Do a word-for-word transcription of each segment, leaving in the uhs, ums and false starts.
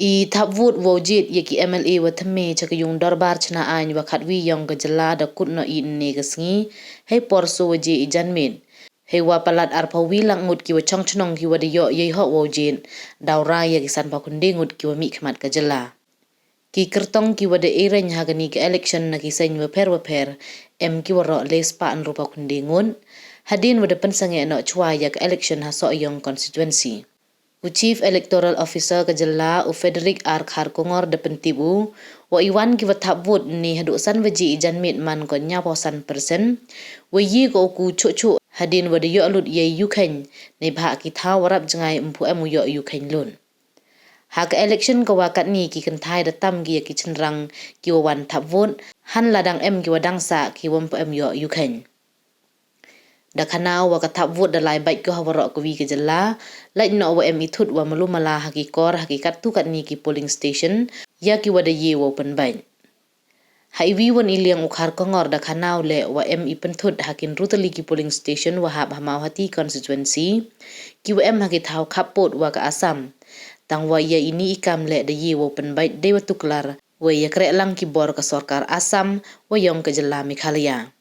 I thap vote wow jied ya ki M L A wa thymme cha ka yung dorbar chna aiñ wa khatwi yong ka jylla da kut noh i ynne ka sngi, hei por soo waje i janmiet. Hei wa palat arphaw wi lak ngut ki wa chong chnong ki wa da yoh yei hok wow jied, daw rai ya ki sanphaw khyndai ngut ki wa mih khmat ka jylla. Ki kyrtong ki wa da eireñ ha kani ka election na ki seiñ wapher wapher, em ki waroh le spah ynruphaw khyndai ngut. Hadien wa da pynsangeh noh chwa ya ka election ha Sohiong constituency. U Chief Electoral Officer ka jylla, u Frederick R Kharkongor da pyntip u, wa i wan ki wa thap vote ynne haduh san waje i janmiet man ko ynñiawphaw san percent, wa ye ko u ku chuh chuh hadien wa da yoh lut yei yukheiñ, neibhah ki thaw wa rap jngai ym pu em u yoh yukheiñ lut. Ha ka election ka wa katni ki kynthai da tam ki ya ki chynrang ki wa wan thap vote, hanla dang em ki wa dang sah ki wa ym pu em yoh yukheiñ. Da khana u wa ka thap vote da lai bait ko ha waroh kawi ka jylla, lait noh wa em i thut wa malu mala ha ki kor ha ki kattu katni ki polling station, ya ki wa da ye wow pynbait. Ha iwi won i liang u Kharkongor da khana u leh wa em i pynthut ha ki ynru tylli ki polling station wa hap ha Mawhati constituency, ki wa em ha ki thaw khappud wa ka Assam. Tang wa ya ini i kam leh da ye wow pynbait dei wa tuklar, wei ya kreh lang ki bor ka sorkar Assam wa yong ka jylla Meghalaya.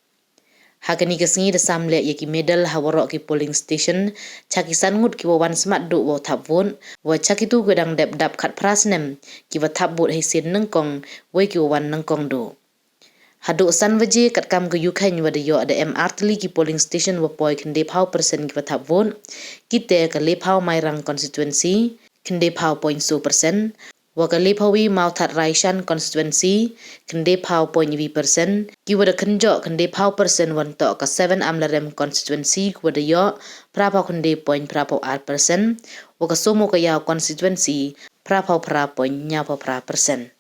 Ha kani ka sngi da sam leh ya ki medal ha waroh ki polling station, cha ki san ngut ki wa wan smat duh wow thap vote, wa cha kitu ki wa dang dep dap khatphra snem, ki wa thap vote hei sien nyngkong, wei ki wa wan nyngkong duh. Haduh san waje katkam ka yukheiñ wa da yoh da em ar tylli ki polling station wa poi khyndaiphaw percent ki wa thap vote, ki te ka Laiphaw Mairang constituency, khyndaiphaw point soo percent, wa ka Laiphaw Wi Mawthadraishan constituency, khyndaiphaw point wi percent, ki wa da kynjoh khyndaiphaw percent wan toh ka Seven Amlarem constituency ki wa da yoh phraphaw khyndai point phraphaw ar percent, wa ka Somo Kayaw constituency phraphaw phra point ynñiawphaw phra percent.